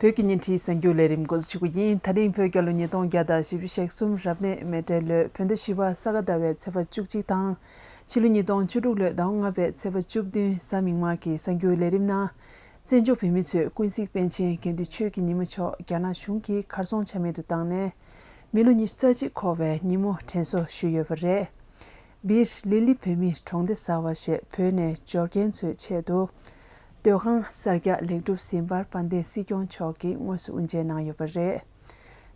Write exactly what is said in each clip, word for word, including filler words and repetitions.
བོད་ཀྱི་བརྙན་འཕྲིན་གསར་འགྱུར་ལས་རིམ་འགོ་འཛུགས་ཞུ་རྒྱུ་ཡིན། ད་རིང་བོད་རྒྱལ་ལོ་ཉིས་སྟོང་བརྒྱ་དང་བཞི་བཅུ་ཞེ་གསུམ་རབ་གནས་མེ་སྤྲེལ་ལོའི་བོད་ཟླ་བཞི་པ་ས་ག་ཟླ་བའི་ཚེས་པ་བཅུ་གཅིག་དང་། ཕྱི་ལོ་ཉིས་སྟོང་བཅུ་དྲུག་ལོའི་ཟླ་བ་ལྔ་པའི་ཚེས་པ་བཅུ་བདུན་གཟའ་མིག་དམར་གྱི་གསར་འགྱུར་ལས་རིམ་ནང་། བཙན་བྱོལ་བོད་མི་ཚོས་ཀུན་གཟིགས་པཎ་ཆེན་དགེ་འདུན་ཆོས་ཀྱི་ཉིན་མོ་མཆོག་རྒྱ་ནག་གཞུང་གིས་གར་སོང་ཆ་མེད་དུ་བཏང་ནས། མི་ལོ་ཉི་ཤུ་རྩ་གཅིག་འཁོར་བའི་ཉིན་མོ་དྲན་གསོ་ཞུས་ཡོད་པ་རེད། སྦིར་ལི་ལི་བོད་མིའི་གྲོང་སྡེ་གསར་བ་ཞེས་བོད་ནས་འབྱོར་མཁན་ཚོའི་ཆེད་དུ། སྡོད་ཁང་གསར་རྒྱག་ལེགས་གྲུབ་ཟིན་པར་དཔལ་ལྡན་སྲིད་སྐྱོང་མཆོག་གིས་དངོས་སུ་དབུ་འབྱེད་གནང་ཡོད་པ་རེད།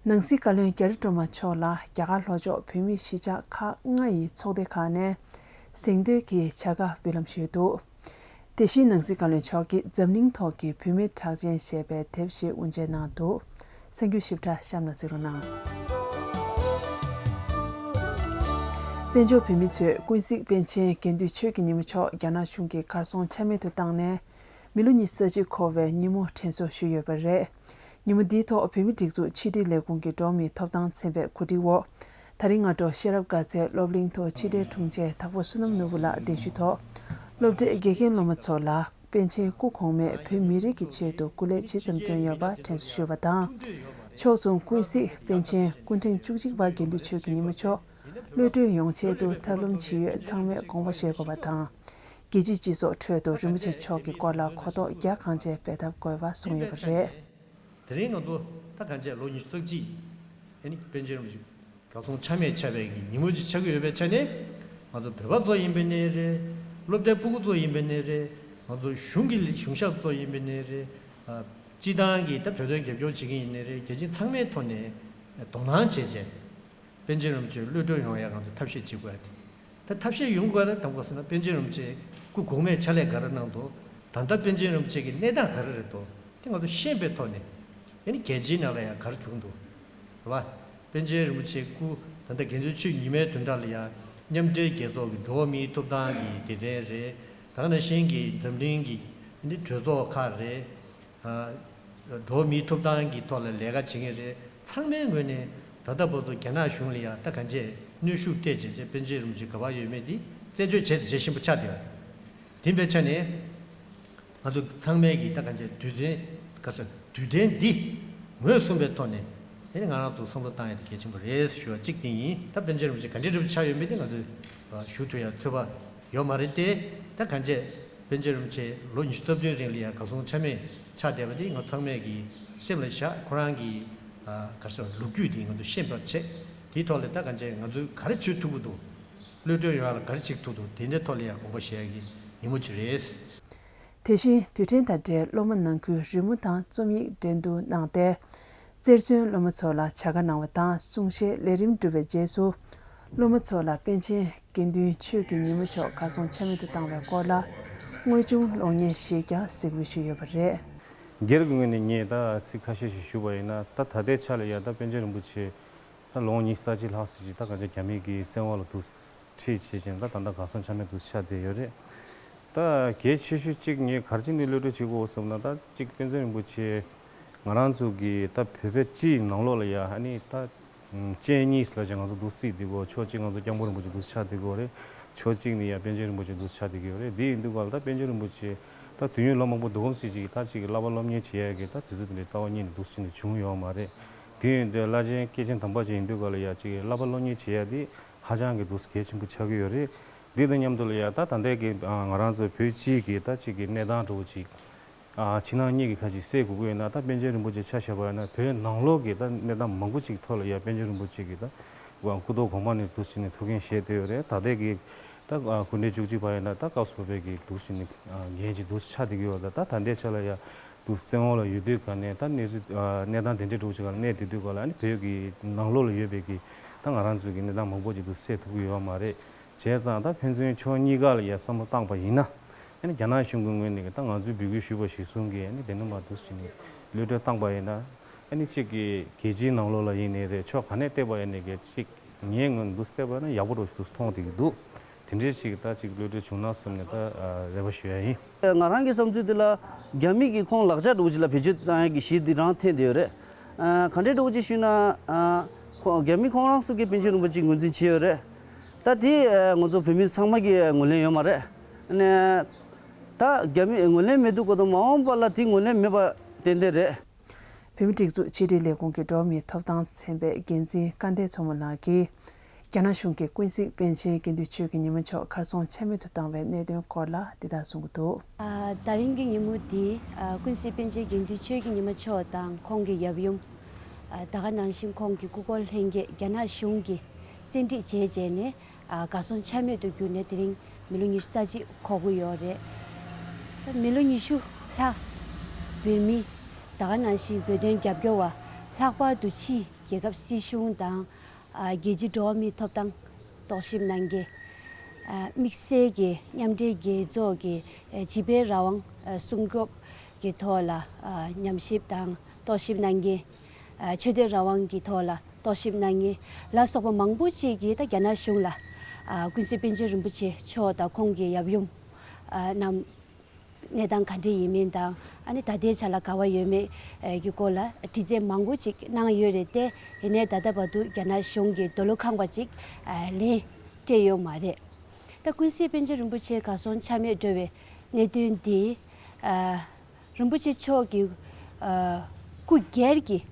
ནང་སྲིད་བཀའ་བློན་རྒྱ་རི་སྒྲོལ་མ་མཆོག་ལ་རྒྱ་གར་ལྷོ་ཕྱོགས་བོད་མིའི་གཞིས་ཆགས་ཁག་ལྔ་ཡི་ཚོགས་སྡེ་ཁག་ནས་གཟེངས་བསྟོད་ཀྱི་བྱ་དགའ་འབུལ་ལམ་ཞུས་འདུག་དེ་བཞིན་ནང་སྲིད་བཀའ་བློན་མཆོག་གིས་འཛམ་གླིང་ཐོག་གི་བོད་མིའི་གྲགས་ཅན་ཞེས་པའི་དེབ་ཞིག་དབུ་འབྱེད་གནང་འདུག་གསར་འགྱུར་ཞིབ་ཕྲ་གཤམ་ལ་གཟིགས་རོགས་གནང་། བཙན་བྱོལ་བོད་མི་ཚོས་ཀུན་གཟིགས་པཎ་ཆེན་དགེ་འདུན་ཆོས་ཀྱི་ཉིན་མོ་མཆོག་རྒྱ་ནག་གཞུང་གིས་གར་སོང་ཆ་མེད་དུ་བཏང་ནས། མི་ལོ་ཉི་ཤུ་རྩ་གཅིག་འཁོར་བའི་ཉིན་མོ་དྲན་གསོ་ཞུས་ཡོད་པ་རེད། ཉིན་མོ་འདིའི་ཐོག་བོད་མིའི་སྒྲིག་འཛུགས་ཕྱི་དྲིལ་ལས་ཁུངས་ཀྱི་འགྲོ་བ་མིའི་ཐོབ་ཐང་ཚན་པའི་གོ་སྒྲིག་འོག་ད་རིང་སྔ་དྲོ་ཤེས་རབ་དགའ་ཚལ་སློབ་གླིང་དུ་ཕྱི་དྲིལ་དྲུང་ཆེ་དྭགས་པོ་བསོད་ནམས་ནོར་བུ་ལགས་གདན་ཞུས་ཐོག་སློབ་གྲྭའི་དགེ་རྒན་སློབ་མ་ཚོ་ལ་པཎ་ཆེན་སྐུ་གོང་མས་བོད་མི་རིགས་ཀྱི་ཆེད་དུ་སྐུ་ལས་ཇི་ཙམ་བརྩོན་ཡོད་པ་དྲན་གསོ་ཞུས་པ་དང་། ཕྱོགས་མཚུངས་ཀུན་གཟིགས་པཎ་ཆེན་སྐུ་ཕྲེང་བཅུ་གཅིག་པ་དགེ་འདུན་ཆོས་ཀྱི་ཉིན་མོ་མཆོག་གློད་གྲོལ་ཡོང་ཆེད་དུ་ཐབས་ལམ་ཇི་ཡོད་ཚང་མས་དགོངས་པ་བཞེས་དགོས་པ་དང་། རྒྱལ་སྤྱིའི་སྤྱི་ཚོགས་ཁྲོད་དུ་རིན་པོ་ཆེ་མཆོག་གི་སྐོར་ལ་གོ་རྟོགས་རྒྱ་གང་ཆེ་སྤེལ་ཐབས་དགོས་པ་གསུངས་ཡོད་པ་རེད། དེ་རིང་ང་ཚོ་ད་གང་ཆེ་ལོ་ཉི་ཤུ་རྩ་གཅིག་ཨ་ནི་པཎ་ཆེན་རིན་པོ་ཆེ་གར་སོང་ཆ་མེད་ཆགས་པའི་གི་ཉིན་མོ་ཅིག་ཆགས་ཀྱི་ཡོད་པའི་ཆ་ནས། ང་ཚོ་བོད་པ་ཚོ་ཡིན་པའི་ནའི་རེད། སློབ་གྲྭའི་ཕྲུ་གུ་ཚོ་ཡིན་པའི་ནའི་རེད། ང་ཚོ་གཞུང་གི་གཞུང་ཞབས་ཚོ་ཡིན་པའི་ནའི་རེད། ཨ། སྤྱི་བཏང་གི་ད་བོད་དོན་རྒྱབ་སྐྱོར་བྱེད་མཁན་ཡིན་ནའི་རེད། རྒྱལ་སྤྱི་ཚང་མའི་ཐོག་ནས་དོ་སྣང་བྱས་བྱས། པཎ་ཆེན་རིན་པོ་ཆེ་གློད་གྲོལ་ཡོང་ཡ་ང་ཚོ་ཐབས་ཤེས་བྱེད་དགོས་ཡ་དེ། ད་ཐབས་ཤེས་ཡོང་དགོས་ན་དང་པོ་ཟེར་ན་པཎ་ཆེན་རིན་པོ་ཆེ་སྐུ་གོང་མས་ཕྱག་ལས་ག་རེ་གནང་འདུག་ད་ལྟ་པཎ་ཆེན་རིན་པོ་ཆེ་གི་གནས་སྟངས་ག་རེ་རེད་འདུག་དེ་ང་ཚོ་ཤེས་པའི་ཐོག་ནས། ཨ་ནི་རྒྱལ་སྤྱིའི་ནང་ལ་ཡང་ག་རེ་བྱུང་འདུག་རེད་བ། པཎ་ཆེན་རིན་པོ་ཆེ་སྐུ་ད་ལྟ་དགེ་འདུན་ཆོས་ཉི་མའི་དོན་དག་ལ་ཡང་མཉམ་འབྲེལ་རྒྱལ་ཚོགས་ཀྱི་འགྲོ་བ་མིའི་ཐོབ་ཐང་གི་སྡེ་ཚན་རེད། ད་ག་ནང་བཞིན་གྱི་འཛམ་གླིང་གི་ཨ་ནི་གྲོས་ཚོགས་ཁག་རེད། ཨ། འགྲོ་བ་མིའི་ཐོབ་ཐང་གི་ཐོག་ལ་ལས་ཀ་བྱེད་མཁན་རེད། ཚང་མའི་ངོས་ནས་ད་ལྟ་བར་དུ་རྒྱ་ནག་གཞུང་ལ་ཡང་ད་གང་ཆེ་གནོན་ཤུགས་སྤྲད་བྱས་བྱས་པཎ་ཆེན་རིན་པོ་ཆེ་ག་པར་ཡོད་མེད་དེ་བཙན་བྱོལ་བྱས་ཏེ་བྱེད་བཞིན་པ་ཆགས་བསྡད་པ་རེད། དེ་འབའི་ཆ་ནས་ང་ཚོ་ཚང་མས་ཀྱི་ད་གང་ཆེ་དུས་དྲན་ག་ས་དུས་དྲན་འདི་ངོས་བཟུང་པའི་ཐོག་ནས་ཨ་ནི་ང་རང་ཚོ་བསམ་བློ་བཏང་ཡ་དེ་གལ་ཆེན་པོ་རེད་ཞུ་བ་གཅིག་དེ་ཡིན། ད་པཎ་ཆེན་རིན་པོ་ཆེ་ག་འདྲའི་འདྲ་པོ་ཆགས་ཡོད་མེད་དེ་ང་ཚོས་ཞུ་ཐུབ་ཡ་ཚོད་དཔག་ཡོད་མ་རེད་དེ། ད་གང་ཆེ་པཎ་ཆེན་རིན་པོ་ཆེ་ལོ་ཉི་ཤུ་རྩ་བདུན་རིང་ལ་ཡང་གར་སོང་ཆ་མེད་ཆགས་བསྡད་པ་དེ་ང་ཚང་མས་ཀྱི་སེམས་ལ་བཞག་ཁོ་རང་གི་ཨ་ག་རེ་ཟེར་ལོ་རྒྱུས་དེ་ང་ཚོ་ཤེས་པར་བྱེད། དེའི་ཐོག་ལ་ད་གང་ཆེ་ང་ཚོས་ག་རེ་བྱེད་ཐུབ་ཀྱི་འདུག་གློད་གྲོལ་ཡོང་ཡ་ལ་ག་རེ་བྱེད་ཐུབ་འདུག་དེ་འདྲའི་ཐོག་ལ་ཡང་དགོངས་པ་བཞེས་ཡ་གི་ཉིན་མོ་ཅིག་རེད། དེ་བཞིན་དུས་དྲན་དང་འབྲེལ་སློབ་མ་ནང་ཁུལ་རི་མོ་དང་རྩོམ་ཡིག་འགྲན་བསྡུར་གནང་སྟེ། རྩེར་སོན་སློབ་མ་ཚོ་ལ་བྱ་དགའ་གནང་བ་དང་གསུང་བཤད་ལས་རིམ་གྲུབ་པའི་རྗེས་སུ། སློབ་མ་ཚོ་ལ་པཎ་ཆེན་དགེ་འདུན་ཆོས་ཀྱི་ཉིན་མོ་མཆོག་གར་སོང་ཆ་མེད་དུ་བཏང་བའི་སྐོར་ལ་དངོས་བྱུང་གློག་བརྙན་ཞིག་ཀྱང་གཟིགས་འབུལ་ཞུས་ཡོད་པ་རེད། སྒེར་གྱི་ངོས་ནས་ངས་ད་ཚིག་ཁ་ཤས་ཤིག་ཞུ་བ་ཡིན་ན། ད་ད་ལྟའི་ཆ་ལ་ཡ་ད་པཎ་ཆེན་རིན་པོ་ཆེ་ད་ལོ་ངོ་ཉི་ཤུ་རྩ་གཅིག་ལྷག་ཙམ་ཞིག་ད་ག་ཚོད་རྒྱ་མི་གི་བཙོན་འོག་ལ་འདུག་ཁྲིད་བྱེད་ཅིང་ད་ད་ལྟ་གར་སོང་ཆ་མེད་དུ་ཆགས་བསྡད་ཡོད་རེད། ད་གལ་ཆེ་ཤོས་གཅིག་ངས་ག་རེ་བྱས་ནས་གློད་གྲོལ་བྱེད་དགོས་བསམ་ན། ད་གཅིག་པཎ་ཆེན་རིན་པོ་ཆེ་ང་རང་ཚོ་གི་ད་བོད་པའི་སྤྱིའི་ནང་ལོགས་ལ་ཡ་ཨ་ནི་ད་སྤྱན་གཉིས་ལ་ཅིག་ང་ཚོ་འདུག་སྲིད་དེ་གོ་ཕྱོགས་གཅིག་ང་ཚོ་སྐྱབས་མགོན་རིན་པོ་ཆེ་འདུག་ཆགས་བསྡད་ཀྱི་ཡོད་རེད། ཕྱོགས་གཅིག་ནས་ཡ་པཎ་ཆེན་རིན་པོ་ཆེ་འདུག་ཆགས་བསྡད་ཀྱི་ཡོད་རེད། དེ་ཡིན་དུས་ག་ལ་ད་པཎ་ཆེན་རིན་པོ་ཆེ་ད་དུས་ཡུན་ལོ་མང་པོ་འདུག་གམ་སྲིད་ཅིག་ད་ཅིག་བསླབ་པ་སློབ་གཉེར་བྱེད་ཡ་གི་ད་དུས་ཚོད་དེ་འདྲའི་རྩ་བ་ཉིད་ནས་འདུག་ཕྱིན་ནས་བྱུང་ཡོད་མ་རེད། དེ་ཡིན་དུས་བླ་ཆེན་སྐྱེས་ཆེན་དམ་པ་ཅིག་ཡིན་དུས་ག་ལ་ཡ་ཅིག་བསླབ་པ་སློབ་གཉེར་བྱེད་ཡ་དེ་ཧ་ཅང་གི་འདུག་གལ་ཆེན་པོ་ཆགས་ཀྱི་ཡོད་རེད། འདི་དང་མཉམ་དུ་ལ་ཡ་ད་ད་ལྟའི་གི་ང་རང་ཚོ་བོད་སྤྱིའི་གི་ད་ཅིག་གི་གནས་སྟངས་འདྲ་བོ་ཅིག་ཕྱི་ནང་གཉིས་ཀྱི་ཁ་ཅིག་སེལ་དགོས་ཀྱི་ཡོད་ན། ད་པཎ་ཆེན་རིན་པོ་ཆེ་ཆ་བཞག་པ་ཡིན་ན་བོད་ནང་ལོགས་ཀྱི་ད་གནས་སྟངས་མང་པོ་ཅིག་ཐོག་ལ་ཡ་པཎ་ཆེན་རིན་པོ་ཆེ་གི་ད་སྐུ་ཐོག་གོང་མ་ནས་འདུག་ཕྱིན་ནས་ཐུགས་འགན་བཞེས་བསྡད་ཡོད་རེད། ད་ལྟའི་གི་ད་སྐུ་ཕྲེང་བཅུ་གཅིག་པ་ཡིན་ན་ད་སྐབས་སུ་བབས་པའི་གི་འདུག་ཕྱིན་ནས་འགན་ཅིག་འདུག་ཆགས་བསྡད་ཀྱི་ཡོད་རེད། ད་ད་ལྟའི་ཆ་ལ་ཡ་འདུག་བཙོན་འོག་ལ་ཡོད་དུས་ག་ནས་ད་གནས་ཚུལ་གནས་སྟངས་དེ་འདྲའི་འདྲ་བོ་ཅིག་ག་ལ་གནས་བསྡད་དུས་ག་ལ་ཨ་ནི་བོད་ཀྱི་ནང་ལོགས་ལ་ཡོད་པའི་གི་ད་ང་རང་ཚོའི་གི་གནས་སྟངས་མང་པོ་ཅིག་འདུག་སེལ་ཐུབ་ཀྱི་ཡོད་མ་རེད། བྱས་ཙང་ད་ཕན་ཚུན་ཕྱོགས་གཉིས་ཀ་ལ་ཡ་བསམ་བློ་བཏང་པ་ཡིན་ན། ཨ་ནི་རྒྱ་ནག་གཞུང་གི་ངོས་ནས་ད་ང་ཚོས་འབོད་སྐུལ་ཞུས་པ་གཞིར་བཟུང་གིས་ཨ་ནི་དེ་ནས་མར་འདུག་ཕྱིན་ནས་གློད་གྲོལ་བཏང་པ་ཡིན་ན། ཨ་ནི་གཅིག་གི་རྒྱལ་སྤྱིའི་ནང་ལོགས་ལ་ཡིན་ནའི་རེད། ཕྱོགས་ག་ནས་བལྟས་པ་ཡིན་ནའི་གི་གཅིག་ངའི་ངོས་ནས་འདུག་བལྟས་པ་ཡིན་ན་ཡག་པོ་འདྲ་ཞིག་འདུག་མཐོང་བསྡད་ཀྱི་འདུག་དེ་འདྲའི་ཞིག་ད་ཅིག་གློད་གྲོལ་བྱུང་ན་བསམ་ནས་ད་རེ་བ་ཞུ་ཡ་ཡིན། ང་རང་གི་བསམ་ཚུལ་དེ་ལ་རྒྱ་མི་གིས་ཁོང་ལག་ཆ་འདྲ་བོ་ཅིག་ལ་བེད་སྤྱོད་བཏང་ཡ་གི་གཞི་འདི་རང་འཐེན་བསྡད་ཡོད་རེད། ག་འདྲའི་འདྲ་བོ་ཅིག་ཞུས་ན། ཁོ་རྒྱ་མི་ཁོང་རང་ཚོ་གིས་པཎ་ཆེན་རིན་པོ་ཆེ་ངོས་འཛིན་བྱས་ཡོད་རེད། ད་དེ་ང་ཚོ་བོད་མི་ཚང་མ་གིས་ངོས་ལེན་ཡོད་མ་རེད། ད་རྒྱ་མི་ངོས་ལེན་མེད་དུས་གོ་ད་མ་འོངས་པ་ལ་དེ་ངོས་ལེན་མེད་པ་ཏན་ཏན་རེད། བོད་མིའི་སྒྲིག་འཛུགས་ཕྱི་དྲིལ་ལས་ཁུངས་ཀྱི་འགྲོ་བ་མིའི་ཐོབ་ཐང་ཚན་པའི་འགན་འཛིན་སྐལ་ལྡན་མཚོ་མོ་ལགས་ཀྱིས། རྒྱ་ནག་གཞུང་གིས་ཀུན་གཟིགས་པཎ་ཆེན་དགེ་འདུན་ཆོས་ཀྱི་ཉི་མ་མཆོག་གར་སོང་ཆ་མེད་དུ་བཏང་བའི་གནད་དོན་སྐོར་ལ་འདི་ལྟར་གསུང་གི་འདུག། ཨ། ད་རིང་གི་ཉིན་མོ་འདི། ཨ། ཀུན་གཟིགས་པཎ་ཆེན་དགེ་འདུན་ཆོས་ཀྱི་ཉི་མ་མཆོག་དང་ཁོང་གི་ཡབ་ཡུམ། ཨ། ད་ག་ནང་བཞིན་ཁོང་གི་སྐུ་འཁོར་ལྷན་རྒྱས་རྒྱ་ནག་གཞུང་གིས་བཙན་ཁྲིད་བྱས་བྱས་ནས། ཨ། གར་སོང་ཆ་མེད་དུ་གྱུར་ནས་དེ་རིང་མི་ལོ་ཉི་ཤུ་རྩ་གཅིག་འཁོར་གྱི་ཡོད་རེད། ད་མི་ལོ་ཉི་ཤུ་ལྷག་བོད་མི། ད་ག་ནང་བཞིན་བོད་དོན་རྒྱབ་སྐྱོར་བ་ལྷག་པར་དུ་ཕྱིའི་རྒྱལ་ཁབ་སྲིད་གཞུང་དང་། ཨ། རྒྱལ་སྤྱིའི་འགྲོ་བ་མིའི་ཐོབ་ཐང་རྟོག་ཞིབ་གནང་མཁན། ཨ། དམིགས་བསལ་གྱི་མཉམ་འབྲེལ་རྒྱལ་ཚོགས་ཀྱི། ཨ། བྱིས་པའི་རང་དབང་། ཨ། སྲུང་སྐྱོབ་ཀྱི་ཐོག་ལ། ཨ། ཉམས་ཞིབ་དང་རྟོག་ཞིབ་གནང་མཁན། ཨ། ཆོས་དད་རང་དབང་གི་ཐོག་ལ་རྟོག་ཞིབ་གནང་མཁན་ལ་སོགས་པ་མང་པོ་ཅིག་གིས་ད་རྒྱ་ནག་གཞུང་ལ། ཨ། ཀུན་གཟིགས་པཎ་ཆེན་རིན་པོ་ཆེ་མཆོག་དང་ཁོང་གི་ཡབ་ཡུམ། ཨ། རྣམས། གནས་སྟངས་ག་འདྲ་ཡིན་མིན་དང་། ཨ་ནི་ད་ལྟའི་ཆ་ལ་ག་བ་ཡོད་མེད་ཀྱི་སྐོར་ལ་དྲི་རྩད་མང་པོ་ཅིག་གནང་ཡོད་རེད་དེ། ཡིན་ནའི་ད་ལྟ་བར་དུ་རྒྱ་ནག་གཞུང་གིས་འདོད་བློ་ཁེངས་པ་ཅིག་ཨ། ལན་སྤྲད་ཡོད་མ་རེད། ད་ཀུན་གཟིགས་པཎ་ཆེན་རིན་པོ་ཆེ་གར་སོང་ཆ་མེད་འགྲོ་བའི་གནད་དོན་འདི། ཨ། རིན་པོ་ཆེ་མཆོག་གི། ཨ། སྐུ་སྒེར་གྱི།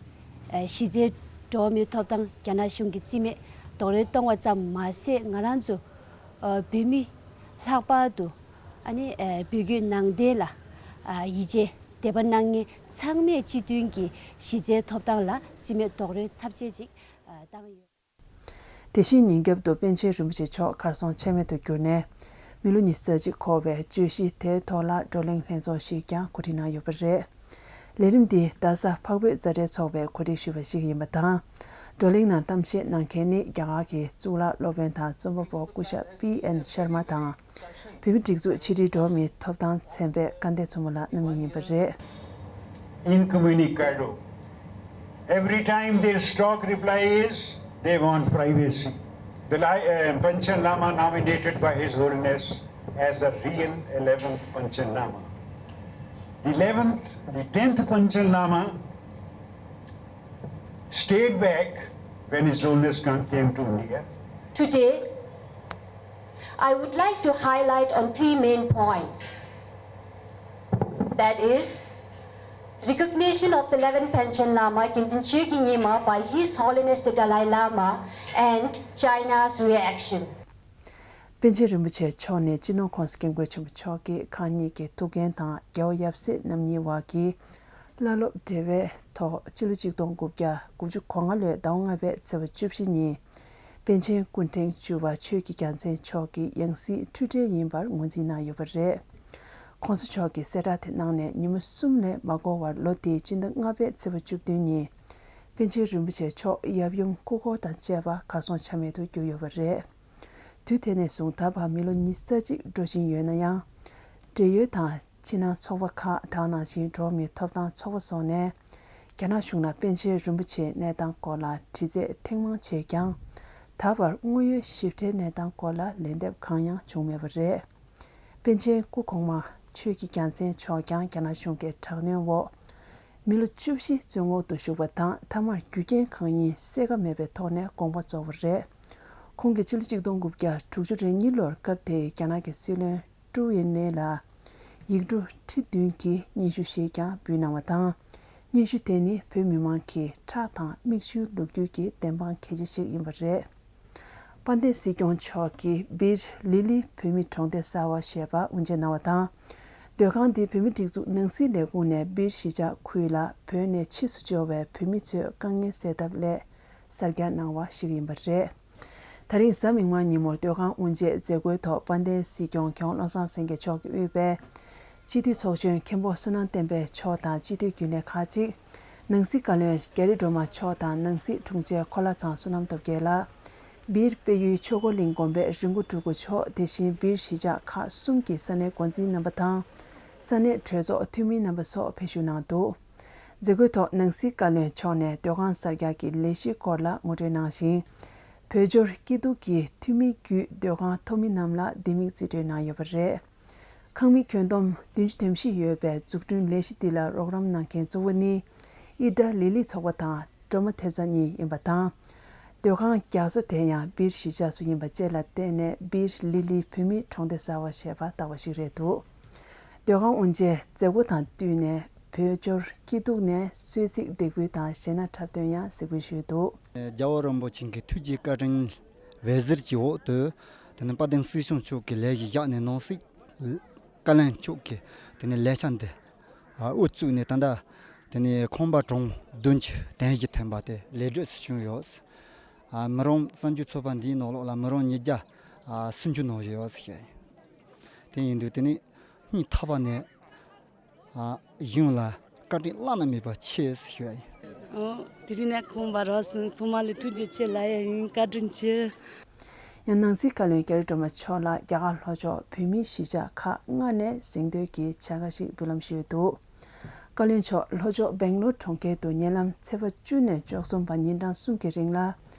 ཨ། གཞི་རྩའི་འགྲོ་བ་མིའི་ཐོབ་ཐང་རྒྱ་ནག་གཞུང་གིས་རྩིས་མེད་རྡོག་རོལ་གཏོང་བ་ཙམ་མ་ཟད། ང་རང་ཚོ། ཨ། བོད་མི་ལྷག་པར་དུ། ཨ་ནི། ཨ། བོད་བརྒྱུད་ནང་བསྟན་ལ། ཨ། ཡིད་ཆེས་དད་པ་གནང་མཁན་ཚང་མས་སྤྱི་མཐུན་གྱི་གཞི་རྩའི་ཐོབ་ཐང་ལ་རྩིས་མེད་རྡོག་རོལ་ཚབས་ཆེ་ཅིག་ཨ། བཏང་ཡོད། དེ་བཞིན་ཉིན་རྒྱབ་ཏུ་པཎ་ཆེན་རིན་པོ་ཆེ་མཆོག་གར་སོང་ཆ་མེད་དུ་གྱུར་ནས། མི་ལོ་ཉི་ཤུ་རྩ་གཅིག་འཁོར་བའི་བརྗོད་གཞི་དེའི་ཐོག་ལ་བགྲོ་གླེང་ལྷན་ཚོགས་ཤིག་ཀྱང་གོ་སྒྲིག་གནང་ཡོད་པ་རེད། ལས་རིམ་འདི་རྡ་ས་འཕགས་བོད་མཛའ་འབྲེལ་ཚོགས་པས་གོ་སྒྲིག་ཞུས་པ་ཞིག་ཡིན་པ་དང་། བགྲོ་གླེང་ནང་གཏམ་བཤད་གནང་མཁན་ནི་རྒྱ་གར་གྱི་གཙུག་ལག་སློབ་དཔོན་དང་རྩོམ་པ་པོ་སྐུ་ཞབས་པི་ཨེན་ཤར་མ་དང་། བོད་མིའི་སྒྲིག་འཛུགས་ཕྱི་དྲིལ་འགྲོ་བ་མིའི་ཐོབ་ཐང་ཚན་པའི་སྐལ་ལྡན་མཚོ་མོ་ལགས་རྣམ་གཉིས་ཡིན་པ་རེད། Incommunicado. Every time their stock reply is, they want privacy. The Lai, uh, Panchen Lama nominated by His Holiness as the real eleventh Panchen Lama. The eleventh, the tenth Panchen Lama stayed back when His Holiness come- came to India. Today, I would like to highlight on three main points. That is, recognition of the eleventh Panchen Lama, དགེ་འདུན་ཆོས་ཀྱི་ཉི་མ, by His Holiness the Dalai Lama and China's reaction. པཎ་ཆེན་རིན་པོ་ཆེ་མཆོག་ནས་སྤྱི་ནོར་༸གོང་ས་༸སྐྱབས་མགོན་ཆེན་པོ་མཆོག་གི་ཁག་གཉིས་ཀྱི་ཐུགས་འགན་དང་རྒྱལ་བ་ཡབ་སྲས་རྣམ་གཉིས་དབར་གྱི་བླ་སློབ་འབྲེལ་བའི་ཐོག་སྤྱི་ལོ་ཆིག་སྟོང་དགུ་བརྒྱ་དགུ་བཅུ་གོ་ལྔ་ལོའི་ཟླ་བ་ལྔ་པའི་ཚེས་པ་བཅུ་བཞི་ཉིན། པཎ་ཆེན་སྐུ་ཕྲེང་བཅུ་པ་ཆོས་ཀྱི་རྒྱལ་མཚན་མཆོག་གི་ཡང་སྲིད་འཁྲུལ་བྲལ་ཡིན་པར་ངོས་འཛིན་གནང་ཡོད་པ་རེད། ༸གོང་ས་མཆོག་གིས་གསལ་བསྒྲགས་དེ་གནང་ནས་ཉིན་མོ་གསུམ་ལས་མ་འགོར་བར་ལོ་དེའི་སྤྱི་ཟླ་ལྔ་པའི་ཚེས་པ་བཅུ་བདུན་ཉིན། པཎ་ཆེན་རིན་པོ་ཆེ་མཆོག་ཡབ་ཡུམ་སྐུ་འཁོར་དང་བཅས་པ་གར་སོང་ཆ་མེད་དུ་གྱུར་ཡོད་པ་རེད། དུས་དེ་ནས་བཟུང་ད་བར་མི་ལོ་ཉི་ཤུ་རྩ་གཅིག་འགྲོ་བཞིན་ཡོད་ན་ཡང་། འབྲེལ་ཡོད་དང་ཕྱི་ནང་ཚོགས་པ་ཁག་དེ་ནང་བཞིན་འགྲོ་བ་མིའི་ཐོབ་ཐང་ཚོགས་པ་སོགས་ནས་རྒྱ་ནག་གཞུང་ལ་པཎ་ཆེན་རིན་པོ་ཆེའི་གནས་སྟངས་སྐོར་ལ་དྲི་རྩད་ཐེངས་མང་བྱས་ཀྱང་། ད་བར་དངོས་ཡོད་ཞིབ་ཕྲའི་གནས་སྟངས་སྐོར་ལ་ལན་འདེབས་གང་ཡང་བྱུང་མེད་པ་རེད། པཎ་ཆེན་སྐུ་གོང་མ་ཆོས་ཀྱི་རྒྱལ་མཚན་མཆོག་ཀྱང་རྒྱ་ནག་གཞུང་གི་དྲག་གནོན་འོག་མི་ལོ་བཅུ་བཞི་བཙོན་འོག་ཏུ་བཞུགས་པ་དང་མཐའ་མར་རྒྱུ་རྐྱེན་གང་ཡིན་གསལ་ཁ་མེད་པའི་ཐོག་ནས་དགོངས་པ་རྫོགས་པ་རེད། ཁོང་གིས་ཕྱི་ལོ་ཆིག་སྟོང་དགུ་བརྒྱ་དྲུག་ཅུ་རེ་གཉིས་ལོར་སྐབས་དེའི་རྒྱ་ནག་གི་སྲིད་བློན་ཀྲུའུ་ཨིན་ལེ་ལ་ཡིག་འབྲུ་ཁྲི་བདུན་གྱི་སྙན་ཞུ་ཞིག་ཀྱང་འབུལ་གནང་བ་དང་། སྙན་ཞུ་དེ་ནི་བོད་མི་མང་གི་ཁྲག་དང་མིག་ཆུའི་ལོ་རྒྱུས་ཀྱི་བདེན་དཔང་གལ་ཆེ་ཞིག་ཡིན་པ་རེད། དཔལ་ལྡན་སྲིད་སྐྱོང་མཆོག་གིས་སྦིར་ལི་ལི་བོད་མིའི་གྲོང་སྡེ་གསར་བ་ཞེས་པ་དབུ་འབྱེད་གནང་བ་དང་། སྡོད་ཁང་འདི་བོད་མིའི་སྒྲིག་འཛུགས་ནང་སྲིད་ལས་ཁུངས་ནས་སྦིར་གཞིས་ཆགས་ཁུལ་ལ་བོད་ནས་ཕྱིས་སུ་འབྱོར་བའི་བོད་མི་ཚོའི་དཀའ་ངལ་སེལ་ཐབས་སླད་གསར་རྒྱག་གནང་བ་ཞིག་ཡིན་པ་རེད། ད་རིང་གཟའ་མིག་དམར་ཉིན་མོར་སྡོད་ཁང་དབུ་འབྱེད་མཛད་སྒོའི་ཐོག་དཔལ་ལྡན་སྲིད་སྐྱོང་མཁན་དབང་བློ་བཟང་སེང་གེ་མཆོག་གིས་དབུས་པའི་སྤྱི་འཐུས་ཚོགས་གཞོན་མཁན་པོ་བསོད་ནམས་བསྟན་འཕེལ་མཆོག་དང་སྤྱི་འཐུས་རྒྱུན་ལས་ཁག་ཅིག་ནང་སྲིད་བཀའ་བློན་རྒྱ་རི་སྒྲོལ་མ་མཆོག་དང་ནང་སྲིད་དྲུང་ཆེ་འཁོར་ལྷ་ཚང་བསོད་ནམས་སྟོབས་རྒྱལ་ལགས། སྦིར་དཔལ་ཡུལ་ཆོས་འཁོར་གླིང་དགོན་པའི་རི་མགོ་སྤྲུལ་སྐུ་མཆོག་དེ་བཞིན་སྦིར་གཞིས་ཆགས་ཁག་གསུམ་གྱི་ས་གནས་འགོ་འཛིན་རྣམ་པ་དང་། ས་གནས་གྲོས་ཚོགས་འཐུས་མི་རྣམ་པ་སོགས་ཕེབས་ཞུགས་གནང་འདུག། མཛད་སྒོའི་ཐོག་ནང་སྲིད་བཀའ་བློན་མཆོག་ནས་སྡོད་ཁང་གསར་རྒྱག་གི་ལས་གཞིའི་སྐོར་ལ་ངོ་སྤྲོད་གནང་ཞིང་། བོད་འབྱོར་སྐྱིད་སྡུག་གི་འཐུས་མི་བརྒྱུད་སྡོད་ཁང་ཐོབ་མི་རྣམས་ལ་ལྡེ་མིག་རྩིས་སྤྲོད་གནང་ཡོད་པ་རེད། ཁང་མིག་ཁྱོན་བསྡོམས་བདུན་ཅུ་དོན་བཞི་ཡོད་པའི་འཛུགས་སྐྲུན་ལས་གཞི་འདི་ལ་རོགས་རམ་གནང་མཁན་གཙོ་བོ་ནི་ཨི་ཏྲ་ལི་ལི་ཚོགས་པ་དང་སྒྲོལ་མ་ཐེབས་རྩ་གཉིས་ཡིན་པ་དང་། སྡོད་ཁང་རྒྱག་ས་དེ་ཡང་སྦིར་གཞིས་ཆགས་སུ་ཡིན་པ་བཅས་ལ་བརྟེན་ནས་སྦིར་ལི་ལི་བོད་མིའི་གྲོང་སྡེ་གསར་བ་ཞེས་པ་བཏགས་པ་ཞིག་རེད་འདུག། སྡོད་ཁང་དབུ་འབྱེད་མཛད་སྒོ་དང་བསྟུན་ནས་ བོད་སྐྱོར་སྐྱིད་སྡུག་ནས་གསོལ་ཚིགས་འདེགས་འབུལ་དང་གཞས་སྣ་འཁྲབ་སྟོན་ཡང་གཟིགས་འབུལ་ཞུས་འདུག། རྒྱལ་བ་རིན་པོ་ཆེ་གི་ཐུགས་རྗེ་བཀའ་དྲིན་འོད་ཟེར་གྱི་འོག་ཏུ། དེ་ནས་དཔལ་ལྡན་སྲིད་སྐྱོང་མཆོག་གི་ལས་ཀྱི་བཞག་ནས་ནང་སྲིད་བཀའ་བློན་མཆོག་གི་དེ་ནས་ལས་འཆར་འདི་ཨ་དབུ་བཙུགས་ནས་ད་ལྟ་དེ་ནས་ཁང་པ་གྲོང་བདུན་ཅུ་དོན་བཞི་ཐོན་པ་དེ་ལེགས་གྲུབ་སུ་བྱུང་ཡོད། ཨ་མི་རང་གསར་འགྱུར་ཚོགས་པ་འདིའི་ནང་ལོགས་ལ་མི་རང་ཉིས་བརྒྱ་ཨ་སུམ་ཅུ་ནང་བཞིན་ཡོད་ཟེར་བཤད་ཡིན། དེ་ཡིན་དུས་དེ་ནས་སྙིང་ཐག་པ་ནས་ཨ་གཞུང་ལ་བཀའ་དྲིན་བླ་ན་མེད་པ་ཆེ་ཟེར་ཞུ་ཡ་ཡིན། ཨོ། དེ་རིང་ནས་ཁོང་འབར་བ་སོང་། ཚང་མ་ལ་ཐུགས་རྗེ་ཆེ་ལབ་ཡ་ཡིན། བཀའ་དྲིན་ཆེ། ཡང་ནང་སྲིད་བཀའ་བློན་རྒྱ་རི་སྒྲོལ་མ་མཆོག་ལ་རྒྱ་གར་ལྷོ་ཕྱོགས་བོད་མིའི་གཞིས་ཆགས་ཁག་ལྔ་ནས་གཟེངས་བསྟོད་ཀྱི་བྱ་དགའ་ཞིག་འབུལ་ལམ་ཞུས་འདུག། བཀའ་བློན་མཆོག་ལྷོ་ཕྱོགས་སྦེང་ལོར་གྲོང་ཁྱེར་དུ་ཉེ་ལམ་ཚེས་པ་བཅུ་ནས་བཅུ་གསུམ་བར་ཉིན་གྲངས་གསུམ་གྱི་རིང་ལ་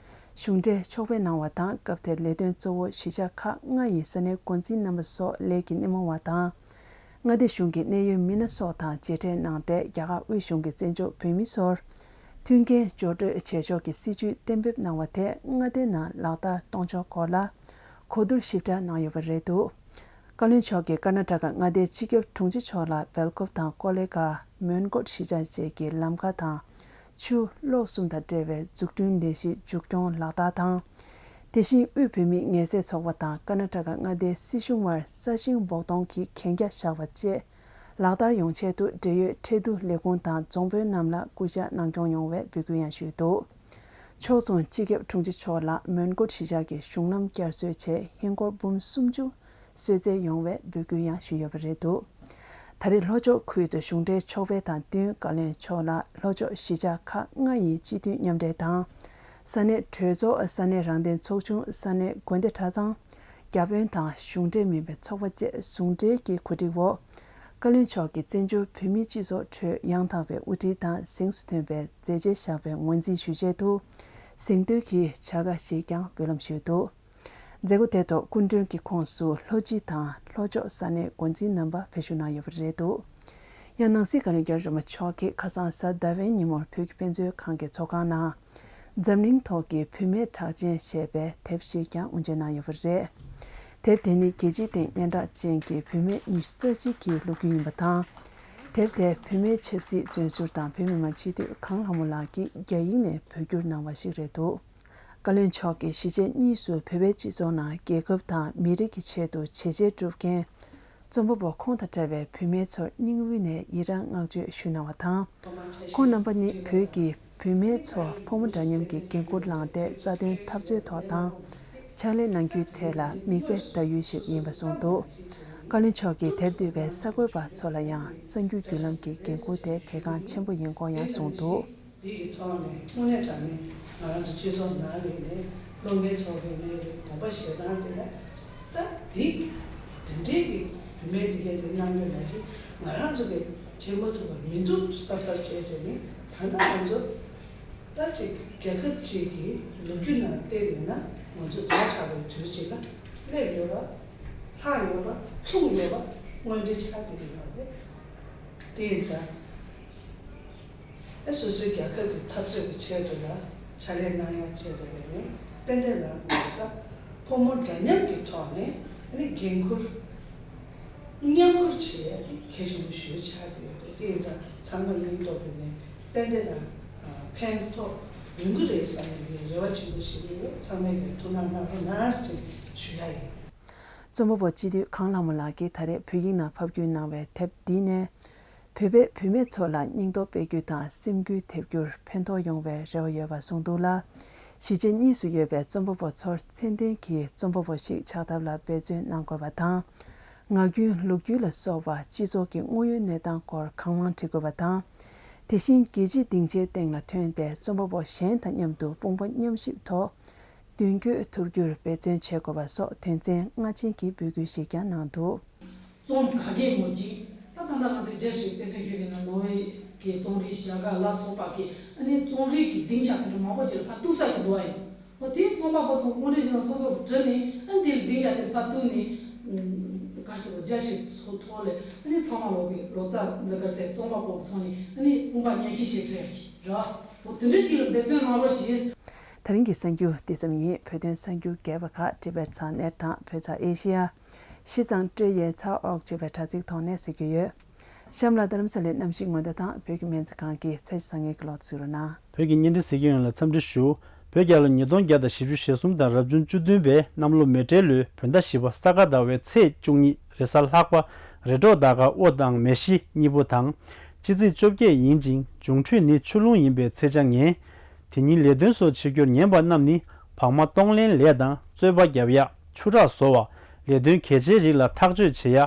གཞུང་འབྲེལ་ཕྱོགས་ཕེབས་གནང་བ་དང་། སྐབས་དེར་ལས་དོན་གཙོ་བོ་གཞིས་ཆགས་ཁག་ལྔ་ཡི་ས་གནས་འགོ་འཛིན་རྣམ་པ་སོགས་ལས་ཀྱི་སྣེ་མོ་བ་དང་། མངའ་སྡེ་གཞུང་གི་གནད་ཡོད་མི་སྣ་སོགས་དང་མཇལ་འཕྲད་གནང་སྟེ། རྒྱ་གར་དབུས་གཞུང་གིས་བཙན་བྱོལ་བོད་མི་ཚོར་མཐུན་རྐྱེན་སྦྱོར་སྤྲོད་བྱེད་ཕྱོགས་ཀྱི་སྲིད་ཇུས་གཏན་འབེབས་གནང་བ་དེ་མངའ་སྡེའི་ནང་ལག་བསྟར་གཏོང་ཕྱོགས་སྐོར་ལ་གོ་བསྡུར་ཞིབ་ཕྲ་གནང་ཡོད་པ་རེད་འདུག། བཀའ་བློན་མཆོག་གིས་ཀར་ན་ཊ་ཀ་མངའ་སྡེའི་སྤྱི་ཁྱབ་དྲུང་ཆེ་མཆོག་ལ་སྦེལ་ཀོབ་དང་ཀོ་ལེ་གྷལ། མོན་གྷོ་གཞིས་ཆགས་བཅས་ཀྱི་ལམ་ཁ་དང་ཆུ་གློག་གསུམ་དང་འབྲེལ་བའི་འཛུགས་སྐྲུན་ལས་གཞི་མཇུག་སྐྱོང་ལག་བསྟར་དང་། དེ་བཞིན་དབུས་བོད་མིའི་ངལ་སེལ་ཚོགས་པ་དང་ཀར་ན་ཊ་ཀ་མངའ་སྡེའི་སྲིད་གཞུང་དབར་ས་ཞིང་འབོགས་གཏོང་གི་གན་རྒྱ་བཞག་པ་བཅས་ལག་བསྟར་ཡོང་ཆེད་དུ་འབྲེལ་ཡོད་ཁྲལ་བསྡུ་ལས་ཁུངས་དང་རྫོང་དཔོན་རྣམས་ལ་སྐུལ་ལྕག་གནང་སྐྱོང་ཡོང་བའི་འབོད་སྐུལ་ཡང་ཞུས་འདུག། ཕྱོགས་མཚུངས་སྤྱི་ཁྱབ་དྲུང་ཆེ་མཆོག་ལ་མོན་གྷོ་གཞིས་ཆགས་ཀྱི་གཞུང་ལམ་བསྐྱར་གསོའི་ཆེད་ཧིན་སྒོར་འབུམ་སུམ་ཅུ་གསོལ་སྩལ་ཡོང་བའི་འབོད་སྐུལ་ཡང་ཞུས་ཡོད་པ་རེད་འདུག། ད་རེས་ལྷོ་ཕྱོགས་ཁུལ་དུ་གཞུང་འབྲེལ་ཕྱོགས་ཕེབས་དང་བསྟུན། བཀའ་བློན་མཆོག་ལ་ལྷོ་ཕྱོགས་གཞིས་ཆགས་ཁག་ལྔ་ཡི་སྤྱི་འཐུས་མཉམ་འབྲེལ་དང་། ས་གནས་གྲོས་ཚོགས། ས་གནས་རང་བདེན་ཚོགས་ཆུང་། ས་གནས་དགོན་སྡེ་གྲྭ་ཚང་། བརྒྱ་དཔོན་དང་གཞུང་འབྲེལ་མིན་པའི་ཚོགས་པ་བཅས་ཟུང་འབྲེལ་གྱི་གོ་སྒྲིག་འོག། བཀའ་བློན་མཆོག་གིས་བཙན་བྱོལ་བོད་མིའི་སྤྱི་ཚོགས་ཁྲོད་ཡང་དག་པའི་དབུ་ཁྲིད་དང་གཟེངས་སུ་ཐོན་པའི་མཛད་རྗེས་བཞག་པའི་ངོས་འཛིན་ཞུ་ཆེད་དུ་གཟེངས་བསྟོད་ཀྱི་བྱ་དགའ་ཞིག་ཀྱང་འབུལ་ལམ་ཞུས་འདུག། མཛད་སྒོ་དེ་ཐོག་སྐུ་མགྲོན་གྱི་ཁོངས་སུ་ལྷོ་སྤྱི་དང་ལྷོ་ཕྱོགས་ས་གནས་འགོ་འཛིན་རྣམ་པ་ཕེབས་ཞུགས་གནང་ཡོད་པ་རེད་འདུག། ཡང་ནང་སྲིད་བཀའ་བློན་རྒྱ་རི་སྒྲོལ་མ་མཆོག་གིས་ཁ་སང་གཟའ་ཟླ་བའི་ཉིན་མོར་བོད་ཀྱི་དཔེ་མཛོད་ཁང་གི་ཚོགས་ཁང་ནང་འཛམ་གླིང་ཐོག་གི་བུད་མེད་གྲགས་ཅན་ཞེས་པའི་དེབ་ཞིག་ཀྱང་དབུ་འབྱེད་གནང་ཡོད་པ་རེད། དེབ་དེ་ནི་རྒྱལ་སྤྱིའི་སྟེང་སྙན་གྲགས་ཅན་གྱི་བུད་མེད་ཉི་ཤུ་རྩ་གཅིག་གི་ལོ་རྒྱུས་ཡིན་པ་དང་། དེབ་དེ་བུད་མེད་ཆབ་སྲིད་བཙོན་ཟུར་དང་བོད་མི་མང་སྤྱི་འཐུས་གངས་ལྷ་མོ་ལགས་ཀྱིས་རྒྱ་ཡིག་ནས་བོད་བསྒྱུར་གནང་བ་ཞིག་རེད་འདུག། བཀའ་བློན་མཆོག་གིས་གཞིས་བྱེས་གཉིས་སུ་བོད་པའི་སྤྱི་ཚོགས་ནང་རྒྱལ་ཁབ་དང་མི་རིགས་ཀྱི་ཆེད་དུ་བྱས་རྗེས་བསྒྲུབས་མཁན་རྩོམ་པ་པོ་ཁོང་དང་འདྲ་བའི་བུད་མེད་ཚོར་སྙིང་དབུས་ནས་ཡི་རངས་བསྔགས་བརྗོད་ཞུ་གནང་བ་དང་། ཁོང་རྣམ་པ་ནི་བོད་ཀྱི་བུད་མེད་ཚོ་ཕོ་མོ་འདྲ་མཉམ་གྱི་འགན་ཁུར་བླངས་ཏེ་རྩ་དོན་འཐབ་རྩོད་ཐོག་དང་ཕྱག་ལས་གནང་རྒྱུའི་ཐད་ལ་མིག་དཔེ་ལྟ་ཡུལ་ཞིག་ཡིན་པ་གསུངས་འདུག། བཀའ་བློན་མཆོག་གིས་དེར་འདུས་པའི་གསར་འགོད་པ་ཚོ་ལ་ཡང་གསར་འགྱུར་བརྒྱུད་ལམ་གྱི་འགན་ཁུར་དེ་གལ་འགངས་ཆེན་པོ་ཡིན་སྐོར་ཡང་གསུངས་འདུག། འདི་གི་ཐོག་ནས་དངོས་གནས་དྲང་གནས་ང་རང་ཚོ་སྤྱི་ཚོགས་ནང་ལ་ཡིན་ནའི་བློ་འགེལ་ཚོགས་པའི་གནས་རིགས་དགོངས་པ་བཞེས་སྟངས་དེ་ལ་ད་འདི་དེ་འདྲའི་གི་བུད་མེད་འདི་གས་དེ་གནང་རྒྱུ་ནང་བཞིན་ང་རང་ཚོ་གི་བྱེད་མ་ཐུབ་པ་མི་འདུག་བསམ་བསམ་བྱས་བྱས་ནས། ད་ལྟ་ང་ཚོ་ད་ཅིག་རྒྱལ་ཁབ་ཅིག་གི་ལོ་རྒྱུས་ནང་བལྟས་ཡོད་ན་ང་ཚོ་ཛ་དྲག་པའི་དུས་ཅིག་ལ་སླེབས་ཡོད་པ། ལྷག་ཡོད་པ། ལྷུང་ཡོད་པ་དངོས་འབྲེལ་ཆགས་བསྡད་ཀྱི་ཡོད་རེད། དེ་ཡིན་ཙང་། ཨེ་སོ་སོའི་རྒྱལ་ཁབ་ཀྱི་འཐབ་རྩོད་ཀྱི་ཆེད་དུ་ལ་ཕྱག་ལས་གནང་ཡག་ཆེད་དུ་ལས་ནས་ཏན་ཏན་ལ་ད་ཕོ་མོ་འདྲ་མཉམ་གྱི་ཐོག་ནས་ཨ་ནི་འགན་ཁུར་མཉམ་ཁུར་བྱེད་ཡག་དེ་གལ་ཆེན་པོ་ཞེ་པོ་ཆགས་བསྡད་ཡོད་རེད། དེ་ཡིན་ཙང་ཚང་མ་སྙིང་སྟོབས་ཀྱི་ནས་ཏན་ཏན་ལ་ཕན་ཐོགས་ཡོང་གི་རེད་བསམ་ནས་རེ་བ་ཆེན་པོ་བྱེད་ཀྱི་ཡོད། ཚང་མས་ཀྱང་ཐུགས་སྣང་གནང་རོགས་གནང་ཞེས་ཞུ་ཡ་ཡིན། རྩོམ་པ་པོ་སྤྱི་འཐུས་གངས་ལྷ་མོ་ལགས་ཀྱིས་ད་རེས་བོད་ཡིག་ནང་ཕབ་བསྒྱུར་གནང་བའི་དེབ་འདི་ནས། བོད་པའི་བུད་མེད་ཚོ་ལ་སྙིང་སྟོབས་སྤེལ་རྒྱུ་དང་སེམས་འགུལ་ཐེབས་རྒྱུར་ཕན་ཐོགས་ཡོང་བའི་རེ་བ་ཡོད་པ་གསུངས་འདུག་ལ། གཞིས་བྱེས་གཉིས་སུ་ཡོད་པའི་རྩོམ་པ་པོ་ཚོར་མཚན་ལྡན་གྱི་རྩོམ་པ་པོ་ཞིག་ཆགས་ཐབས་ལ་འབད་བརྩོན་གནང་དགོས་པ་དང་། ངག་རྒྱུན་ལོ་རྒྱུས་ལ་སོགས་པ་སྤྱི་ཚོགས་ཀྱི་དངོས་ཡོད་གནས་སྟངས་སྐོར་གང་མང་འབྲི་དགོས་པ་དང་། དེ་བཞིན་རྒྱལ་སྤྱིའི་སྡིངས་ཆའི་སྟེང་ལ་ཐོན་ཏེ་རྩོམ་པ་པོ་གཞན་དང་མཉམ་དུ་དཔུང་པ་མཉམ་གཤིབ་ཐོག་མདུན་སྐྱོད་ཐུབ་རྒྱུར་འབད་བརྩོན་བྱེད་དགོས་པ་སོགས་དོན་ཚན་ལྔ་ཅན་གྱི་འབོད་སྐུལ་ཞིག་ཀྱང་གནང་འདུག། རྩོམ་ག་གེ་མོ་གཅིག་ད་ད་ལྟ་ང་ཚོས་རྒྱ་ཞིག་དཔེ་མཚོན་ཞུས་པ་ཡིན་ན་ནོར་ཝེ་གི་རྩོམ་རིག་ཞལ་དཀར་ལ་སོགས་པ་གི་ཨ་ནི་རྩོམ་རིག་གི་སྡིངས་ཆ་དེ་འདྲ་མང་པོ་ཅིག་ལ་ཕར་གཏུགས་ས་ཅིག་འདུག་བ་ཡིན། འོ་དེའི་རྩོམ་པ་པོ་ཚོ་དངོས་འབྲེལ་ཞིག་ལ་སོ་སོར་བྲིས་ནས་ཨ་ནི་དེ་ལ་སྡིངས་ཆ་དེ་ཕར་གཏུགས་ནས་ག་རེ་ཟེར་བ་རྒྱ་ཞིག་ཚོ་ཐོག་ལས་ཨ་ནི་ཚང་མ་ལོག་གི་ལོ་ཙཱ་འདི་ག་རེ་ཟེར་རྩོམ་པ་པོ་གི་ཐོག་ནས་ཨ་ནི་དཔུང་པ་མཉམ་གཤིབ་བྱེད་ཐུབ་ཡ་ཅིག་རེད་བ། འོ་དེ་འདྲའི་ཅིག་ལ་འབད་བརྩོན་གནང་རོགས་གྱིས། ད་རིང་གི་གསར་འགྱུར་འདི་ཙམ་ཡིན། བོད་དོན་གསར་འགྱུར་རྒྱས་པ་ཁག་Tibet་ཚང་ནེར་དང་བོད་ཚང་ཨེ་ཤེ་ཡ། ཤིས་ཙང་ཀྲེ་ཡེ་ཚ་ཨོག་ཅེས་པའི་དྲ་ཚིགས་ཐོག་ནས་གཟིགས་རྒྱུ་ཡོད། གཤམ་ལ་རྡ་རམ་ས་ལའི་གནམ་གཤིས་སྔོན་བརྡ་དང་བོད་ཀྱི་སྨན་རྩིས་ཁང་གི་ཚེས་བཟང་ངན་གྱི་ལོ་ཚིགས་རོ་ན། བོད་ཀྱི་བརྙན་འཕྲིན་གཟིགས་མཁན་ཡོངས་ལ་འཚམས་འདྲི་ཞུ། བོད་རྒྱལ་ལོ་ཉིས་སྟོང་བརྒྱ་དང་བཞི་བཅུ་ཞེ་གསུམ་དང་རབ་བྱུང་བཅུ་བདུན་པའི་གནམ་ལོ་མེ་སྤྲེལ་ལོའི་བོད་ཟླ་བཞི་པ་ས་ག་ཟླ་བའི་ཚེས་བཅུ་གཉིས་རེས་གཟའ་ལྷག་པ། རེས་འགྲོགས་ཟླ་སྐར་དབོ་དང་མེ་བཞི་གཉིས་པོ་དང་། སྤྱི་ཚེས་བཅོ་བརྒྱད་ཡིན་ཅིང་འབྱུང་འཕྲོད་ནི་ཆུ་རླུང་ཡིན་པའི་ཚེས་ཆ་ངན། དེ་ཉིན་ལས་དོན་སོགས་བྱེད་རྒྱུར་ཉན་པ་རྣམས་ནི་བག་མ་གཏོང་ལེན་ལས་དང་རྩོད་པ་རྒྱབ་ཡ། ཆུ་རགས་བཟོ་བ། ལས་དོན་གལ་ཆེའི་རིགས་ལ་ཐག་གཅོད་བྱེད་ཡ།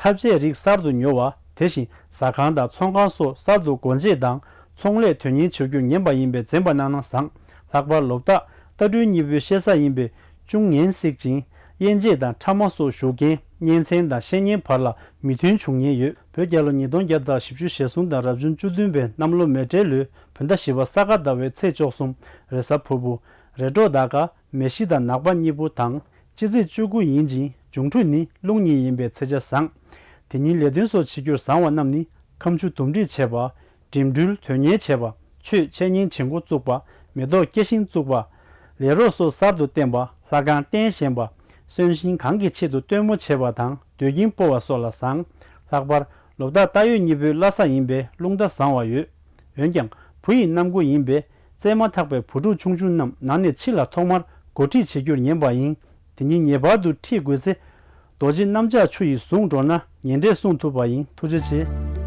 ཐབ་ཆས་རིགས་གསར་དུ་ཉོ་བ། དེ་བཞིན་ཟ་ཁང་དང་ཚོང་ཁང་སོགས་གསར་དུ་སྒོ་འབྱེད་དང་ཚོང་ལས་དོན་གཉེར་བྱེད་རྒྱུར་ཉན་པ་ཡིན་པས་འཛེམ་པ་གནང་ན་བཟང་། ལྷག་པར་ལོ་རྟགས་རྟ་སྦྲུལ་གཉིས་པོའི་བཤད་ས་ཡིན་པས་ཅུང་ངན་སྲིད་ཅིང་། དབྱེ་འབྱེད་དང་ཕྲ་མ་སོགས་ཞུགས་རྐྱེན་གཉེན་ཚན་དང་བཤེས་གཉེན་བར་ལ་མི་མཐུན་འབྱུང་ཉེན་ཡོད། བོད་རྒྱལ་ལོ་ཉིས་སྟོང་བརྒྱ་དང་བཞི་བཅུ་ཞེ་གསུམ་དང་རབ་བྱུང་བཅུ་བདུན་པའི་གནམ་ལོ་མེ་སྤྲེལ་ལོའི་བོད་ཟླ་བཞི་པ་ས་ག་ཟླ་བའི་ཚེས་བཅུ་གསུམ་རེས་གཟའ་ཕུར་བུ། རེས་འགྲོགས་ཟླ་སྐར་མེ་བཞི་དང་ནག་པ་གཉིས་པོ་དང་། སྤྱི་ཚེས་བཅུ་དགུ་ཡིན་ཅིང་འབྱུང་འཕྲོད་ནི་རླུང་གཉིས་ཡིན་པའི་ཚེས་ཆ་བཟང་། དེ་ཉིན་ལས་དོན་སོགས་བྱེད་རྒྱུར་བཟང་བ་རྣམས་ནི་ཁ་མཆུ་འདུམ་འགྲིག་བྱེད་པ། འགྲིམ་འགྲུལ་དོན་གཉེར་བྱེད་པ། ཆོས་འཆད་ཉན་བྱེད་འགོ་བཙུགས་པ། མེ་ཏོག་སྐྱེ་ཤིང་བཙུགས་པ། ལས་རོགས་སོགས་གསར་དུ་བསྟེན་པ། ལྷ་ཁང་རྟེན་བཞེངས་པ། གསོན་གཤིན་གང་གི་ཆེད་དུ་སྟོན་མོ་བྱེད་པ་དང་འདོད་ཁྱིམ་སྤོ་བ་སོགས་ལ་བཟང་། ལྷག་པར་ལོ་རྟགས་རྟ་ཡོས་གཉིས་པོའི་བླ་གཟའ་ཡིན་པས་རླུང་རྟ་བཟང་བ་ཡོད། འོན་ཀྱང་བུ་ཡི་གནམ་སྒོ་ཡིན་པས་བཙས་མ་ཐག་པའི་བུ་ཕྲུག་ཆུང་ཆུང་རྣམས་ནང་ནས་ཕྱི་ལ་ཐོག་མར་འགོ་ཁྲིད་བྱེད་རྒྱུར་ཉན་པ་ཡིན། དེ་ཉིན་ངེས་པར་དུ་ཁྲིད་དགོས་ཚེ། རྡོ་རྗེ་གནམ་ལྕགས་ཆུ་ཡིས་བཟུང་འགྲོ་ན་ཉེ་འབྲེལ་སྲུང་ཐུབ་པ་ཡིན། ཐུགས་རྗེ་ཆེ།